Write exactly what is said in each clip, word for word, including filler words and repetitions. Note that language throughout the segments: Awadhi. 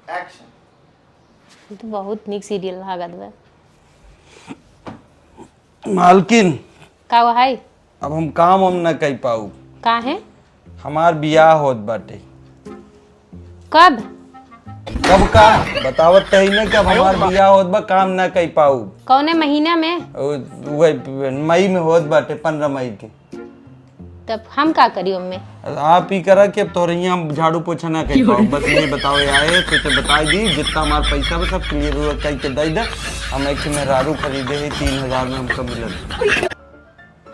Action। ई तो बहुत नीक serial लागत बा। मालकिन, का हुआ है? अब हम काम हम ना कई पाऊ। काहे? हमार बियाह होत बाटे। कब? कब का? बतावत त ही ना कि अब हमार बियाह होत बा, काम ना कई पाऊ। कौने महीना में? उ-, उहे मई में होत बाटे, पन्द्रह मई के। तब हम का करी ओमे? आप ही करा कि अब तोहरे हियाँ हम झाड़ू पोछा ना कर पाओ। बस ये बताओ यार, ये तो, तो बता दी, जितना हमार पैसा बा सब clear हुआ कह के दे दे। हम एक ठे मेहरारू खरीदे है, तीन हजार में हमको मिलल।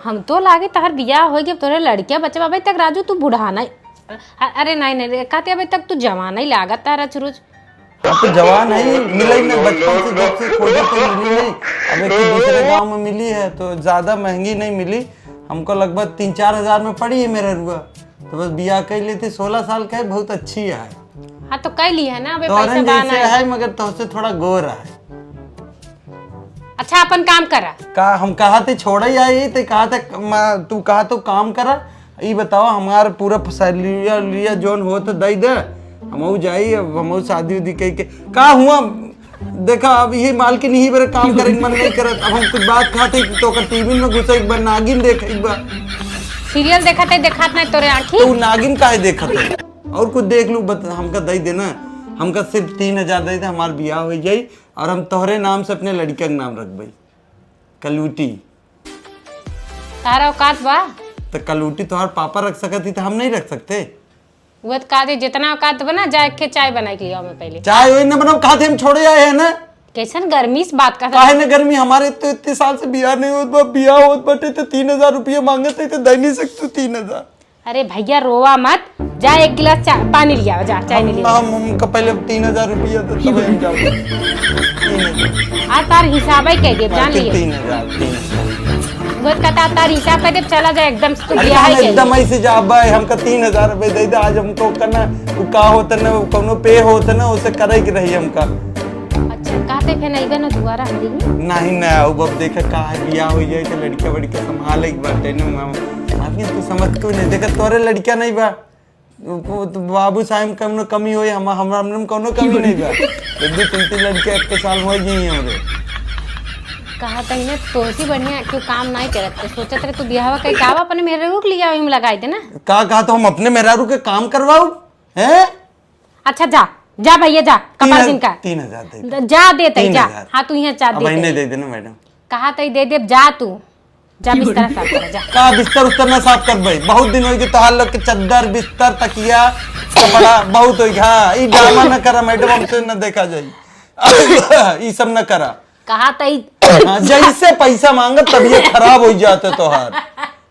हम तो लागे तहर बियाह हो गया, तोहरे लड़के बच्चे, अबे तक राजू तू बुढ़ाना ही। अ-, अरे नहीं, नहीं, कहते अबे तक तू जवाना ही लागत तारा चुरुज। अब तो जवान है, मिला ही ना, बचपन से जब से खोजे थे मिली नहीं। अब एक ही दूसरे गांव में मिली है तो ज्यादा महंगी नहीं मिली, हमको लगभग तीन चार हजार में पड़ी है मेहरुआ। तो बस बियाह कर लेते, सोलह साल का है, बहुत अच्छी है। हाँ, तो कर ली है ना, अबे तोरन पैसा जैसे बाना है। है, मगर तोहसे थोड़ा गोर है। अच्छा, अपन काम करा। का हम कहा थे छोड़ा ही आई, ते कहा था म-, तू कहा तो काम करा। ई बताओ, हमार पूरा सैलरिया लिया जौन हो तो दे दे, हमहू जाई, अब हमहू शादी उदी कह के का हुआ। देखा, अब यही मालकिन यही बेरे काम करे के मन नहीं करत। अब हम कुछ बात खाते तो ओकर टीवी में घुसे एक बार नागिन देखे एक बार। सीरियल देखत है, देखात नहीं तोरे आँखी? तो उ नागिन काहे देखत है? और कुछ देख लू, बत-, हमका दे देना, हमका सिर्फ तीन हजार दे दे, हमार बियाह हो जाई और हम तोहरे नाम से अपने लड़का के नाम रखबे कलूटी। तारा औकात बा? तो कलूटी तोहार पापा रख सकत ही तो हम नहीं रख सकते? वो तो कहते जितना औकात बा ना, जा एक चाय बना के लिया मैं पहले। चाय वही ना बनाओ, कहते हम छोड़े आए हैं ना। कैसन गर्मी से बात करत काहे ना गर्मी? हमारे तो इतने साल से बियाह नहीं होत बा, बियाह होत बाटे तो तीन हजार रुपया मांगत है तो दे नहीं सकतू तीन हजार। अरे भैया रोवा मत, जा एक गिलास चा-, पानी लिया, जा चाय हम, नहीं लिया। हम, हमका पहले तीन हजार रुपया दे तब हम जाओ। तीन हजार। आ तार हिसाब ही कह दे, जान मालकिन लिए। तीन हजार, तीन हजार। वो कहता तार हिसाब कह दे, चला जा एकदम से, तू अरे बियाह हम ही कह एकदम ले। ऐसे जाबे, हमका तीन हजार रुपये दे दे, आज हमको करना, वो का होता ना, वो कौनो पे होता ना, उसे करे के रही हमका। अच्छा, कहते फिर नहीं बनो दोबारा हम देंगे। नहीं, नहीं, अब, अब देखा का है, बियाह हो जाए तो लड़का वड़का संभाले के बाटे ना, मामा। आदमी तू समझ क्यों नहीं? देखा तोरे लड़का नहीं बा, वो तो बाबू साहब में कौनो कमी होई, हम, हमरा, हमरा में कौनो कमी नहीं बा। एक दो तीन तीन लड़के एक के साल हो गई हमरे। कहा तही ना, तोहसी बढ़िया क्यों काम नहीं करत, तो सोचत रहे तू बियाहवा कई का बा, अपने मेहरारू के लिया वही में लगाई दे ना। का कहा तो हम अपने मेहरारू के काम करवाऊ? हैं? अच्छा जा, जा भैया जा, तीन कपार हज-, दिन का। तीन हजार दे दे। जा देते, तीन हजार। जा। हाँ, तू यहाँ जा अब देते। इन्हें दे देना मैडम। कहा तही दे दे, जा तू। जा बिस्तर साफ कर, जा। का बिस्तर उस्तर ना साफ कर भाई, बहुत दिन हो गए तोहार लोग के चद्दर, बिस्तर, तकिया, कपड़ा बहुत हो गया। हाँ, ई ड्रामा ना करा मैडम, हमसे ना देखा जाई। ई सब ना करा। कहा तही हाँ, जैसे पैसा मांगत तबियत खराब हो जाते तोहार।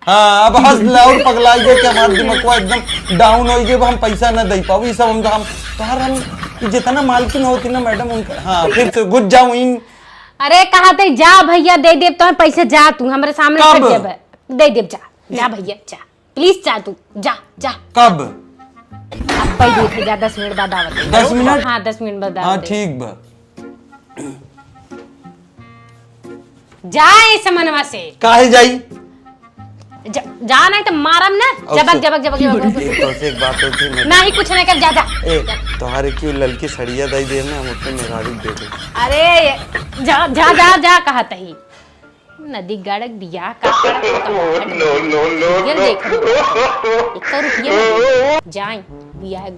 हाँ, अब हंस ले और पगलाई गए कि हमार दिमागवा एकदम down हो गए, हम पैसा ना दे पाऊ। ई सब हम, हम तोहार हम जितना मालकिन होती ना मैडम उनका, हाँ, फिर से घुस जाऊँ इन। अरे कहा तही जा भैया, दे देब तो पैसे, जा तू हमरे सामने कब? खट जाबे। दे देब, जा, जा भैया, जा। Please जा तू, जा, जा। कब? अब भाई देखे जा, दस मिनट बाद आवत है। दस मिनट? हाँ, दस मिनट बाद हाँ, आवत है। ठीक बा। जा ए समनवा से। काहे जाई? जा, जा नहीं तो मारम ना। अब जबक, से जबक, जबक, जबक। एक तो से एक बात होती है ना। नहीं, कुछ नहीं कर, जा, जा। ए, तोहारे क्यों ललकी सड़िया दई दे ना, हम अपने मेहरारू दे दे। अरे, जा, जा, जा, जा, कहा तही। नदी गड़क बियाह का करब, तो हम हट गए। No, no, no, ये no। देख लो। एक तो रुपया ना दे। जाई, बियाह एक बार